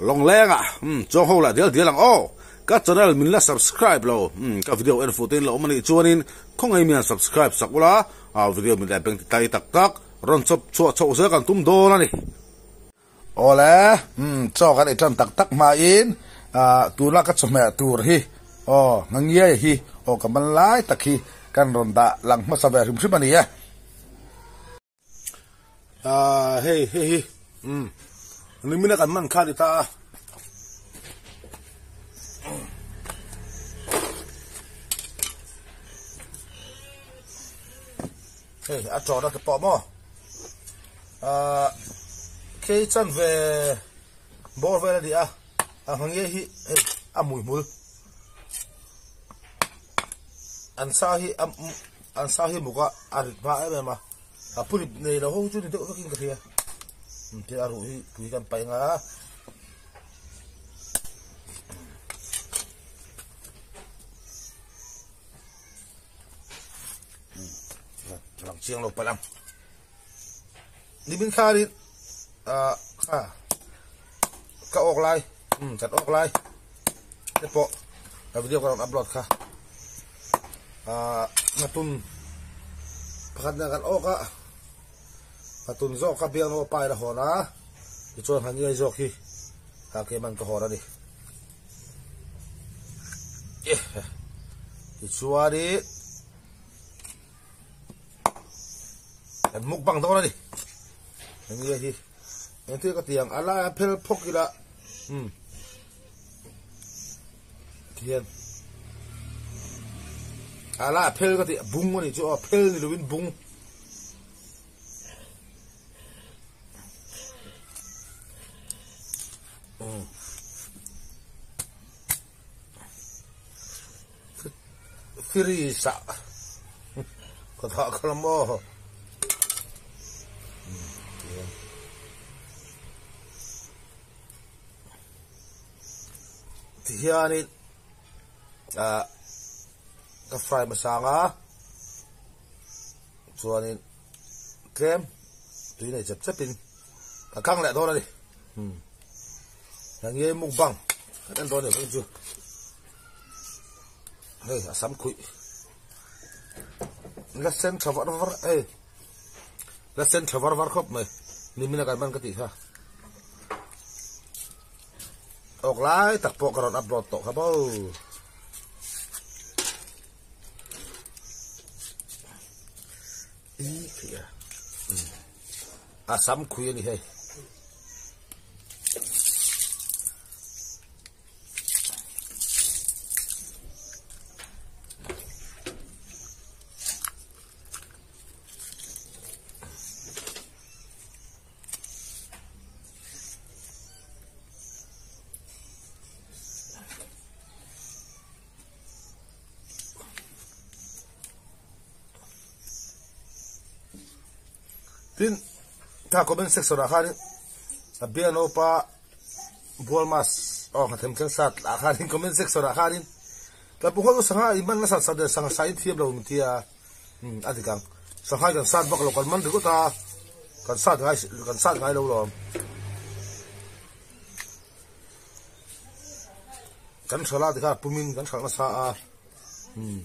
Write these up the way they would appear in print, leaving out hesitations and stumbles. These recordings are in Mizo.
Lawngleng ah umm chuang ho lah dial dial ang aw. Ka channel min la subscribe lo umm ka video en fuh te in la awm anih chuanin khawngaih mian subscribe sak ula a video min leh beng ti tai tak tak rawn chawp chhuah chhoh zel kan tum dawn a ni. Awle umm chaw kan ei tan tak tak hmain ah tuna ka chawhmeh tur hi aw ngangiai hi aw ka man lai tak hi kan rawn dah lang hmasa ve hrim hrim a ni e. Ah hei hei hi umm nimina kan man kha ti ta a. Hei a tawna te pawh maw ah khi chan ve bawr vel a ni a a nge hi hei a hmuihmul an sa hi a an sa hi muk a a rit hma em em a a purip nei lo ho chu ni deuh vekin ka hria tin a ruh hi tui kan paih ang a. Lang chiang lo palh ang nimin khanin ah kha ka awk lai um chat awk lai te pawh ka video ka rawn upload kha ah nghatun pakhat nen kan awk a nghatun zawk kha biang lo pai la hawn a tichuan haniai zawk hi ka keman ka hawn a ni. Tichuanin kan mukbang dawn a ni enge hi engthil ka ti ang a laia phel phawk ila umm tihian a laia phel ka tih bung a nih chu aw phel ni lovin bung. Fridge ah ka thah kha maw tihianin ah ka fry hmasa ang a chuanin tlem tui nei chep chepin ka kang leh dawn a ni umm heng hi mukbang kan en dawn a ni vek chu hei a sam khuih la sen tha var var hei la sen tha var var khawp mai nimina kan hman ka tih kha awk lai tak pawh ka rawn upload tawh kha bo. A sam khui a ni hei. Tin, kha comment section ah khanin a biano pa bual mas aw ka them thleng sat ah khanin comment section ah khanin ka pu ho sangha i man nasa sat sangha sai thiam lo min tia um a dik ang sangha kan sat bak lo kan man ringawt a kan sat ngai kan sat ngai lo lawm. Kan hralh a tikha pumin kan hralh nasa a umm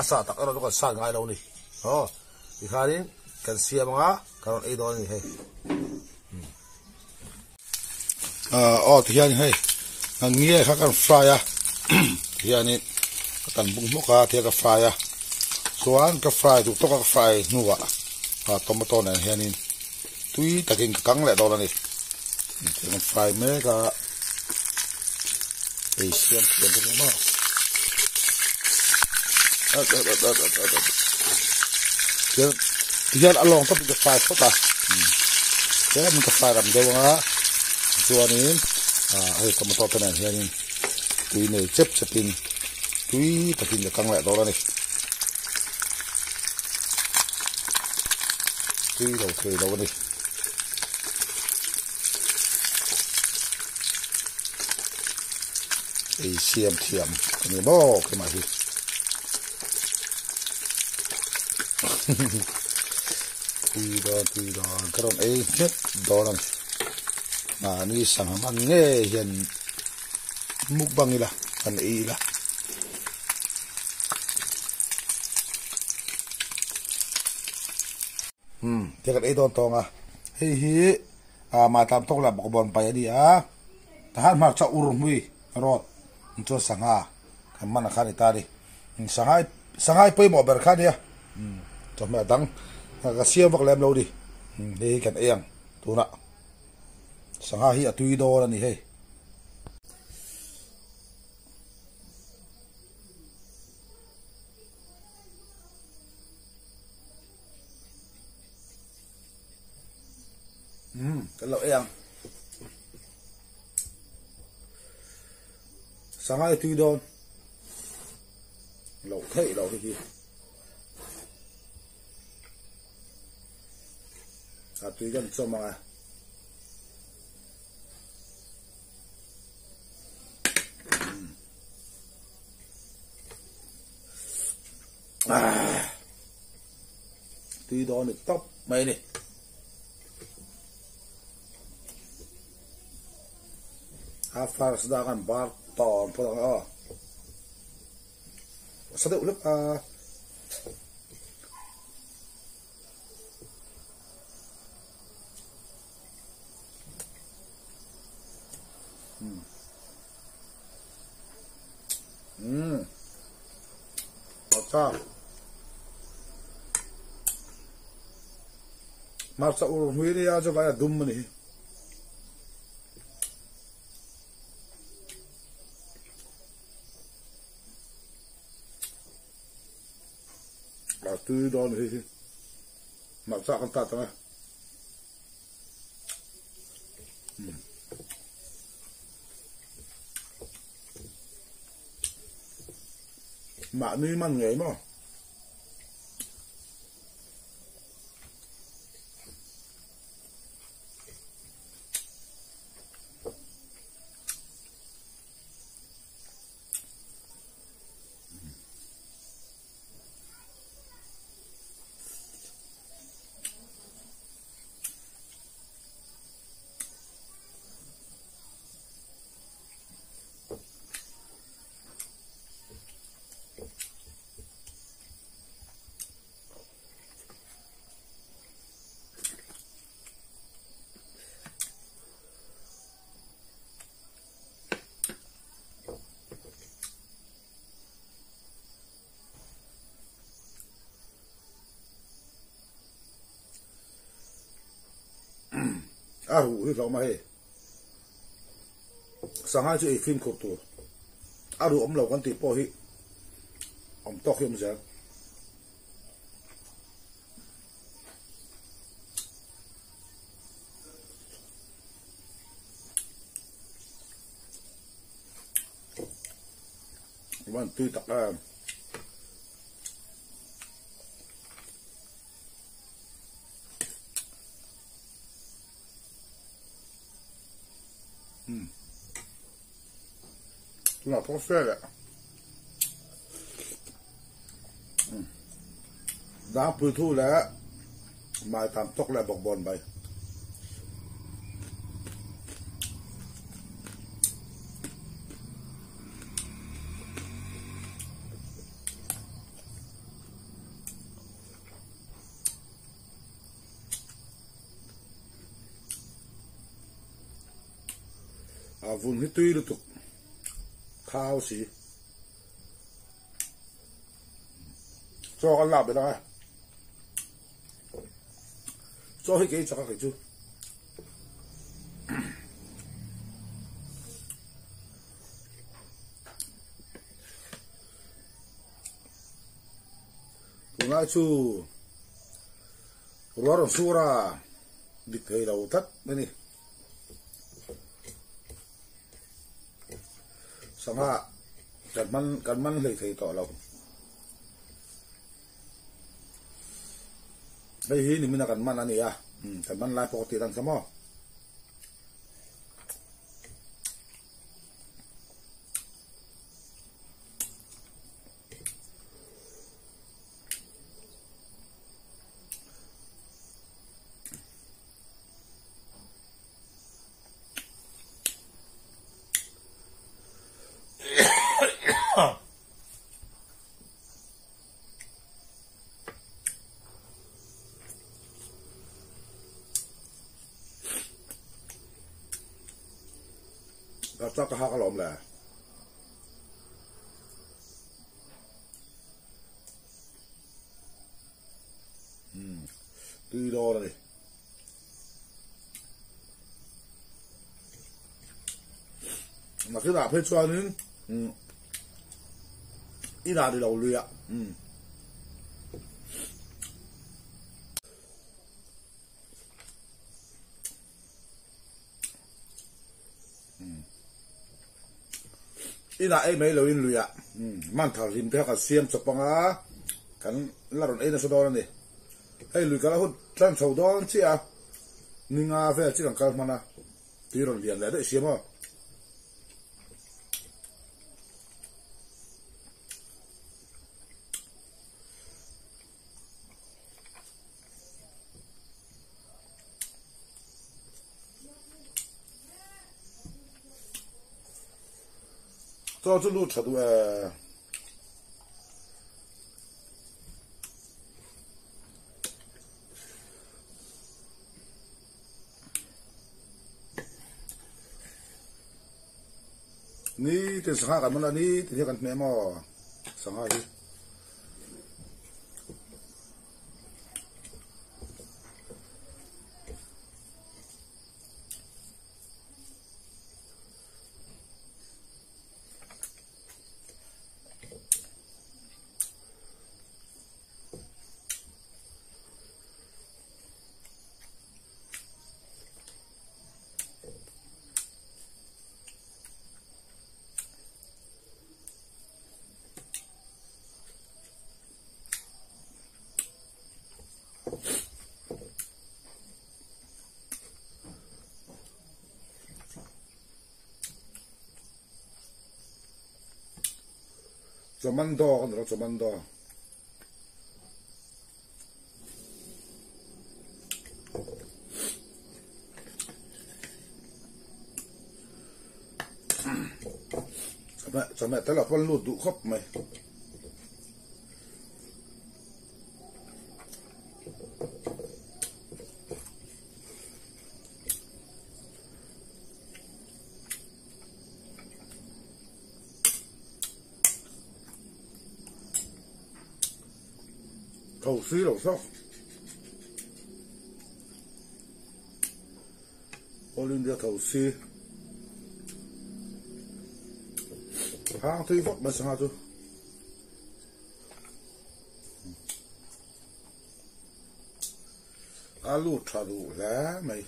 a sah tak erawh chu kan sat ngai lo a ni aw tikhanin kan siam anga kan rawn ei dawn a ni hei umm ah aw tihian hei kan nge kha kan fry a tihianin ka tan bung hmawk a tihian ka fry a chuan ka fry duh tawk a ka fry hnuah ah tomato nen hianin tui takin ka kang leh dawn a ni. Kan fry mek a ei siam thiam te ni maw tihian a lawng tawp in ka fry phawt a tlem in ka fry ram deuh ang a chuanin ah hei tomato te nen hianin tui nei chep chep in tui takin ka kang leh dawn a ni tui lo thei lo a ni. Ei siam thiam a ni maw keimah hi tui dawn tui dawn ka rawn ei nghet dawn a ni. Mahni sangha hman ngei hian mukbang ila kan ei ila. Umm thil kan ei dawn tawng a hei hi ah mahtam tawk lah bawkbawn pai a ni a tahan hmarcha ur hmui rawt chuan sangha kan hman ang kha a ni ta a ni sangha sangha hi pawimawh ber kha a nia chawhmeh dang ka siam vak lem lo a ni hei hi kan ei ang tunah sangha hi a tui dawn a ni hei. Umm kan lo ei ang. Sangai tui dawn. Lo theih lo hi hi. A tui kan chawm ang a. Tui dawn ni tawp mai a ni. A first dah khan bar tawn phawt ang aw. Sa deuh hlek a. Umm. Acha. Hmarcha ur hmui nia chu vai a dum a ni hi. A tui dawn hi hi. Hmarcha kan tat ang e. Mahni man ngei maw? A ruh hi hlauh mai hei. Sangha chu ei fimkhur tur a ruh awm lo kan tih pawh hi awm tawk hi awm zel. Van tui tak em. Umm. Tunah pawh fe leh. Umm. Dangpui thu leh mai tam tawk leh bawkbawn bai. A vun hi tui lutuk khau si chaw kan lak belh ang e chaw hi kei chak a kei chu. Tunlai chu ruah rawn sur a dik thei lo tlat mai ni. Sangha kan man kan man hlei thei tawh lo. Hei hi nimina kan man a ni a, kan man lai pawh ka tih dan kha maw. Ka chak a hak alawm le. Umm tui dawn a ni. Nakinah phei chuanin umm inah ni lo lui a umm. Inah ei mai loin luiah man thar hlim te kha kan siam chawp ang a, kan la rawn ei nasa dawn a ni. Hei lui kal a hun tlan chho dawn chiah a, ni nga vel chi kan kal hman a, tui rawn lian leh daih siam aw. Chaw chu lut tha duh e. Ni tin sangha kan man a ni tin hi kan hmeh maw sangha hi. Chawmando kan rawh chawmando. Chawhmeh tel ah pawn lut duh khawp mai. Tho si lo sawk. All India tho si. Hang thui vak mai sangha chu. A lut tha duh hle mai.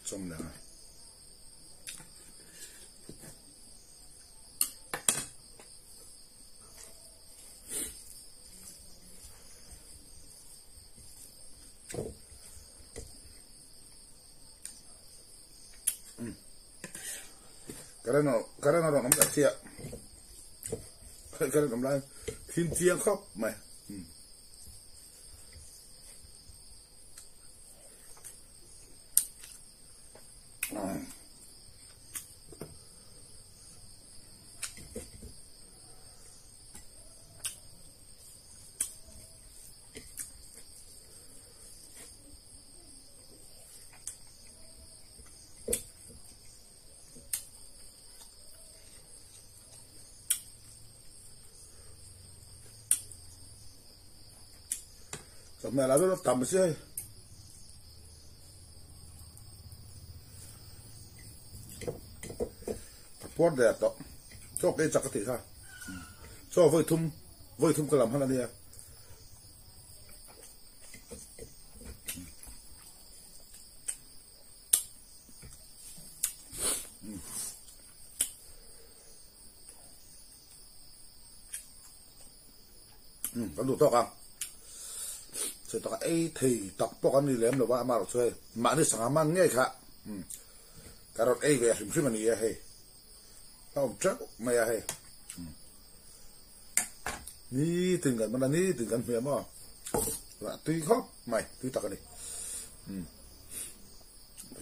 Chawm leh a. Karen karen a rawn awm leh chiah karen awm lai thim chiang khawp mai. Chawhmeh lah chu tam si hei. Ka puar der tawh. Chaw ka ei chak ka tih kha. Chaw vawi thum vawi thum ka lam han a nia. Kan duh tawk a sawi tak a ei thei tak pawh kan ni lem lo va amaherawh chu hei mahni sangha man ngei kha ka rawn ei ve hrim hrim a ni e hei a awm teuh mai a hei nitin kan man a nitin kan hmeh maw tui khawp mai tui tak a ni.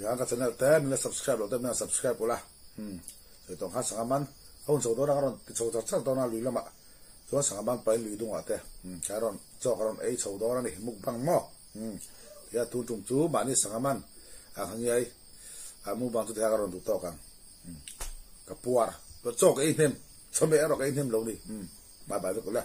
Tikhan ka channel te min la subscribe loh te min han subscribe ula. Umm sawi tawng khan sangha man a hun chho dawn a ka rawn ti chho char char dawn a lui lamah chuan sangha man pahin lui dungah te umm ka rawn chaw ka rawn ei chho dawn a ni mukbang maw umm tihian tun tum chu mahni sangha man ang kha ngiai a mukbang chu tihian ka rawn duh tawk ang umm ka puar chaw ka ei hnem chawhmeh erawh ka ei hnem lo ni umm bye bye vek ula.